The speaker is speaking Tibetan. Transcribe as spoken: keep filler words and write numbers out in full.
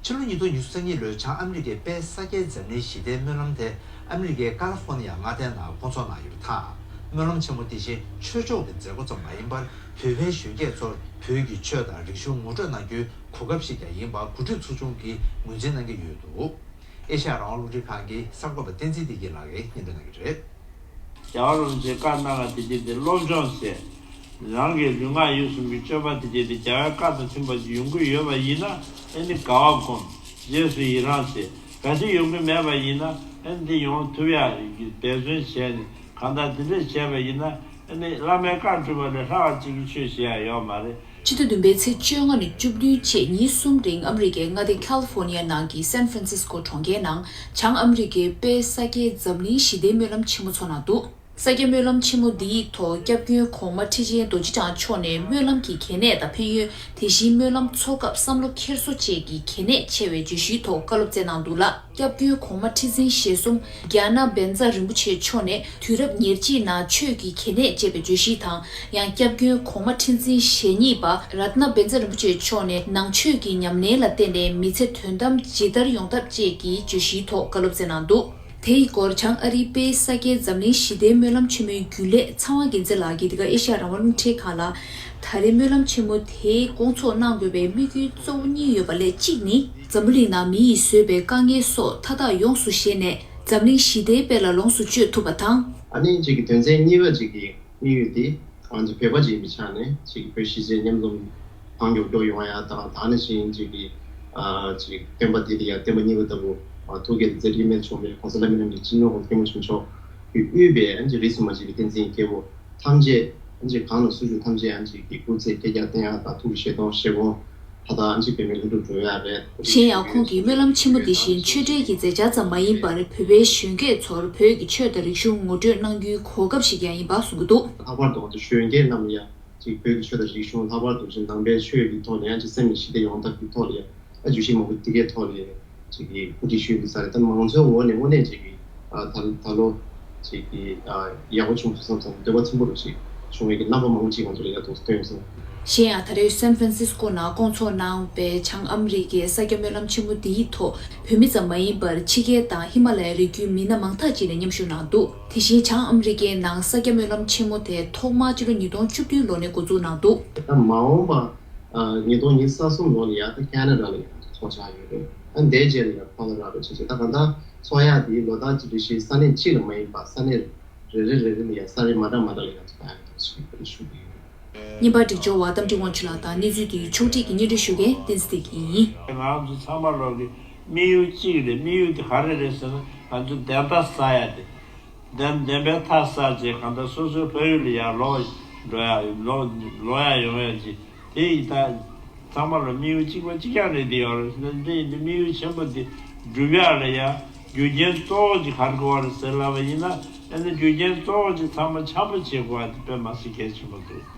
ཕྱི་ལོ་ཉིས་སྟོང་ཉི་ཤུ་རྩ་གཉིས་ལོའི་བྱང་ཨ་མི་རི་ཀའི་དཔལ་ས་སྐྱའི་འཛམ་གླིང་ཞི་བདེའི་སྨོན་ལམ་དེ་ཨ་མི་རི་ཀའི་ཀ་ལི་ཧྥོར་ནི་ཡ་མངའ་སྡེའི་ནང་སྐོང་ཚོགས་གནང་ཡོད་པ་དང་། སྨོན་ལམ་ཆེན་མོ་དེ་བཞིན་ཆོས་ཕྱོགས་ཀྱི་མཛད་སྒོ་ཙམ་མ་ཡིན་པར། བོད་པའི་གཞོན་སྐྱེས་ཚོར་བོད་ཀྱི་ཆོས་དང་རིག་གཞུང་ངོ་སྤྲོད་གནང་རྒྱུའི་གོ་སྐབས་ཤིག་ཀྱང་ཡིན་པ་གོ་སྒྲིག་ཚོགས་ཆུང་གིས་ངོས་འཛིན་གནང་གི་ཡོད་འདུག་ཨེ་ཤ་ཡ་རང་དབང་རླུང་འཕྲིན་ཁང་གི་གསར་འགོད་པ་བསྟན་འཛིན་བདེ་སྐྱིད་ལགས་ཀྱིས་སྙན་སྒྲོན་གནང་གི་རེད། རྒྱལ་བ་རིན་པོ་ཆེས་བཀའ་གནང་བ་དེ་གྱད་དེ་སློབ་སྦྱོང་བྱས། རང་གི་ལུས་ངག་ཡིད་གསུམ་གྱི་སྤྱོད་པ་དེ་གྱད་དེ་རྒྱལ་བའི་བཀའ་དང་མཐུན་པ་ཅིག་ཡོང་གི་ཡོད་པ་ཡིན་ན། ཨེ་ནི་དགའ་བ་སྒོམ། རྗེས་སུ་ཡི་རང་བྱེད། གལ་ཏེ་ཡོང་གི་མེད་པ་ཡིན་ན། ཨེ་ནི་དེ་ཡོང་ཐུབ་ཡག་གི་འབད་བརྩོན་བྱས་ནས་གང་ལྟར་དེ་འདྲ་བྱས་པ་ཡིན་ན། ཨེ་ནི་བླ་མའི་བཀའ་སྒྲུབ་པ་ལས་ལྷག་པ་ཅིག་གི་ཆོས་བྱེད་ཡག་ཡོད་མ་རེད། ཕྱི་ཟླ་བདུན་པའི་ཚེས་བཅོ་ལྔ་ནས་བཅུ་བདུན་བཅས་ཉིན་གསུམ་རིང་ཨ་མི་རི་ཀའི་མངའ་སྡེ་ཁ་ལི་ཧྥོར་ནི་ཡ་ནང་གི་སན་ཧྥ་རན་སིས་ཀོ་གྲོང་ཁྱེར་ནང་བྱང་ཨ་མི་རི་ཀའི་དཔལ་ས་སྐྱའི་འཛམ་གླིང་ཞི་བདེའི་སྨོན་ལམ་ཆེན་མོ་ཚོགས་གནང་འདུག་ས་སྐྱ་སྨོན་ལམ་ཆེན་མོ་འདིའི་ཐོག་སྐྱབས་མགོན་གོང་མ་ཁྲི་ཆེན་རྡོ་རྗེ་འཆང་མཆོག་ནས་སྨོན་ལམ་གྱི་གལ་གནད་དང་ཕན་ཡོན། དེ་བཞིན་སྨོན་ལམ་འཚོགས་སྐབས་བསམ་བློ་འཁྱེར་སོ་བཅས་ཀྱི་གལ་གནད་ཆེ་བའི་བརྗོད་གཞིའི་ཐོག་བཀའ་སློབ་སྩལ་གནང་འདུག་ལ། སྐྱབས་མགོན་གོང་མ་ཁྲི་འཛིན་ཞེ་གསུམ་གྱ་ན་བཛྲ་རིན་པོ་ཆེ་མཆོག་ནས་དུས་རབས་ཉེར་གཅིག་ནང་ཆོས་ཀྱི་གལ་གནད་ཅེས་པའི་བརྗོད་གཞི་དང་། ཡང་སྐྱབས་མགོན་གོང་མ་ཁྲི་འཛིན་ཞེ་གཉིས་པ་རཏྣ་བཛྲ་རིན་པོ་ཆེ་མཆོག་ནས་ནང་ཆོས་ཀྱི་ཉམས་ལེན་ལ་བརྟེན་ནས་མི་ཚེ་དོན་དམ་ཇི་ལྟར་ཡོང་ཐབས་བཅས་ཀྱི་བརྗོད་གཞིའི་ཐོག་བཀའ་སློབ་སྩལ་གནང་འདུག་དེ་ཡི་སྐོར་བྱང་ཨ་རིའི་དཔལ་ས་སྐྱའི་འཛམ་གླིང་ཞི་བདེའི་སྨོན་ལམ་ཆེན་མོའི་རྒྱུན་ལས་ཚངས་དབང་རྒྱལ་མཚན་ལགས་ཀྱིས་འདི་ག་ཨེ་ཤ་ཡ་རང་དབང་རླུང་འཕྲིན་ཁང་ལ། ད་རེས་སྨོན་ལམ་ཆེན་མོ་དེའི་སྐོང་ཚོགས་གནང་དགོས་པའི་དམིགས་ཡུལ་གཙོ་བོ་གཉིས་ཡོད་པ་ལས་གཅིག་ནི། འཛམ་བུ་གླིང་ནང་མི་ཡིས་བཟོས་པའི་དཀའ་ངལ་སོགས་མཐའ་དག་ཡོངས་སུ་ཞི་ནས་འཛམ་གླིང་ཞི་བདེའི་དཔལ་ལ་ལོངས་སུ་སྤྱོད་ཐུབ་པ་དང་། ཨ་ནི་གཅིག་གི་དོན་ཚན་གཉིས་པ་གཅིག་གི་དམིགས་ཡུལ་དེ་ང་ཚོ་བོད་པ་ཅིག་ཡིན་པའི་ཆ་ནས་གཅིག་གི་བོད་གཞིས་བྱེས་མཉམ་འཛོམས་གང་མགྱོགས་མགྱོགས་ཡོང་ཡ་དང་། ད་ནང་བཞིན་གཅིག་གི་ཨ་གཅིག་སྟོན་པ་དེ་དེ་ཡ་སྟོན་པ་གཉིས་པ་ལྟ་བུ་ཨ་ཐུགས་བསྐྱེད་མཛད་རིམ་མེད་བྱུང་བའི་གོང་ས་ལྷ་མི་རྣམས་ཀྱི་སྤྱི་ནོར་གོང་ས་སྐྱབས་མགོན་ཆེན་མཆོག་གིས་དབུས་པའི་ཨ་ནི་རིས་སུ་མ་ཆད་པའི་བསྟན་འཛིན་སྐྱེས་བུ་ཐམས་ཅད་ཨ་ནི་གང་ལ་སུ་བཞུགས་ཐམས་ཅད་ཨ་ནི་གི་སྐུ་ཚེ་བསྐལ་བརྒྱར་བརྟན་ཡ་དང་། ཐུགས་ཀྱི་བཞེད་དོན་བཞེད་དགོངས་མཐའ་དག་ཨ་ནི་བོད་མིའི་ལྷུན་གྲུབ་འགྲུབ་ཡ་རེད། གཞན་ཡང་ཁོང་གིས་སྨོན་ལམ་ཆེན་མོ་འདི་བཞིན་ཆོས་འབྲེལ་གྱི་མཛད་འཆར་ཙམ་མ་ཡིན་པར་བོད་པའི་གཞོན་སྐྱེས་ཚོར་བོད་ཀྱི་ཆོས་དང་རིག་གཞུང་ངོ་སྤྲོད་གནང་རྒྱུའི་གོ་སྐབས་ཤིག་ཀྱང་ཡིན་པ་གསུངས་ཀྱི་འདུག་ལྷག་པར་དུ་ང་ཚོ་གཞོན་སྐྱེས་རྣམས་ལ་ཡང་ཅིག་བོད་ཀྱི་ཆོས་དང་རིག་གཞུང་། ལྷག་པར་དུ་ཅིག་ནང་པའི་ཆོས་ཀྱི་ཐོག་ནས་ཡང་ཅིག་སེམས་ཀྱི་ཞི་བདེ་ཡོང་ཐབས་ཀྱི་ཐོག་ལ་ཡང་ཨ་བརྗོད་གཞི་མང་པོ་འདི་གའི་ཐོག་ལ་ཅིག་གིས་གོ་སྒྲིག་ཞུས་འདུག་ས་རེད། ད་མང་གཙོའི་ངོས་ནས་དངོས་གནས་ཅིག་གིས་ཨ་ད་ད་ལོ་ཅིག་གིས་ཨ་ཡག་པོ་བྱུང་སོང་བསམ་སོང་། འདོད་པ་ཚིམ་པོ་རུ་ཅིག་བྱུང་བའི་གི་རྣམ་པ་མང་པོ་ཅིག་ང་ཚོ་ལ་ཡ་ཐོག་སྟོན་སོང་། གཞན་ཡང་ད་རེས་སན་ཧྥ་རན་སིས་ཀོ་ནང་སྐོང་ཚོགས་གནང་བའི་བྱང་ཨ་མི་རི་ཀའི་ས་སྐྱ་སྨོན་ལམ་ཆེན་མོ་འདིའི་ཐོག་བོད་མི་ཙམ་མ་ཡིན་པར་ཕྱི་རྒྱལ་དང་ཧི་མ་ལ་ཡའི་རི་རྒྱུད་མི་སྣ་མང་དག་ཅིག་ནས་མཉམ་ཞུགས་གནང་འདུག་དེ་བཞིན་བྱང་ཨ་མི་རི་ཀའི་ནང་ས་སྐྱ་སྨོན་ལམ་ཆེན་མོ་དེ་ཐོག་མར་ཕྱི་ལོ་ཉིས་སྟོང་བཅུ་བདུན་ལོ་ནས་འགོ་འཛུགས་གནང་འདུག་ད་མ་འོངས་པ་ཨ་ཉིས་སྟོང་ཉི་ཤུ་རྩ་གསུམ་ལོ་ལ་ཡ་ད་ཁེ་ན་ཌ་ལ་ཡ་ཚོགས་འཆར་ཡོད་རེད། ཨ་འདས་རྗེས་ལ་ཡ་ཁོ་ལོ་ར་ཌོ་བྱས་བྱས། ད་གང་ལྟར་ཚོགས་ཡ་དེ་ལོ་ལྟར་གྱི་སྒྲིག་གཞི་ས་གནས་གཅིག་ལ་མ་ཡིན་པ་ས་གནས་རེ་རེ་རེ་རེ་ལ་ཡ་ས་རིས་མ་འདྲ་མ་འདྲ་ལ་ཡ་ཚོགས་ཡ་ཡོད་ཞུ་གི་ཡོད། བརྙན་པར་སྒྲིག་སྦྱོར་བ་རྟ་མགྲིན་དབང་ཕྱུག་ལགས་དང་གནས་ཚུལ་དེ་ཕྱོགས་སྒྲིག་གིས་སྙན་སྒྲོན་ཞུ་མཁན་བསྟན་འཛིན་བདེ་སྐྱིད་ཡིན། ང་ཚོ་ཚང་མ་ལོག་གི་དམིགས་ཡུལ་གཅིག་རེད། དམིགས་ཡུལ་དེ་ག་རེ་རེད་ཟེར་ན། ང་ཚོ་བདེན་མཐའ་གསལ་ཡ་དེ། བདེན་བདེན་པའི་མཐའ་གསལ་བྱས་གང་ལྟར་སོ་སོའི་ཕ་ཡུལ་ལ་ཡར་ལོག་འགྲོ་ཡ། ལོག་ལོག་ཡ་ཡོང་ཡ་ཅིག་དེ་ཡིན་ད། ཚང་མ་ལ་དམིགས་ཡུལ་གཅིག་པ་གཅིག་རྐྱང་རེད། དེ་ཡོད་རེད། དེ་ཡིན་དུས་དམིགས་ཡུལ་ཆེན་པོ་དེ་འགྲུབ་ཡ་ལ་ཡ་རྒྱུ་རྐྱེན་གཙོ་བོ་ཅིག་ག་རེ་དགོས་པ་རེད་ཟེར་ལབ་པ་ཡིན་ན། ཨ་ནི་རྒྱུ་རྐྱེན་གཙོ་བོ་ཅིག་ཚང་མ་འཆམ་པོ་བྱེད་དགོས་པ་དེ་དཔེ་མ་སྲིད་གལ་ཆེན་པོ་འདུག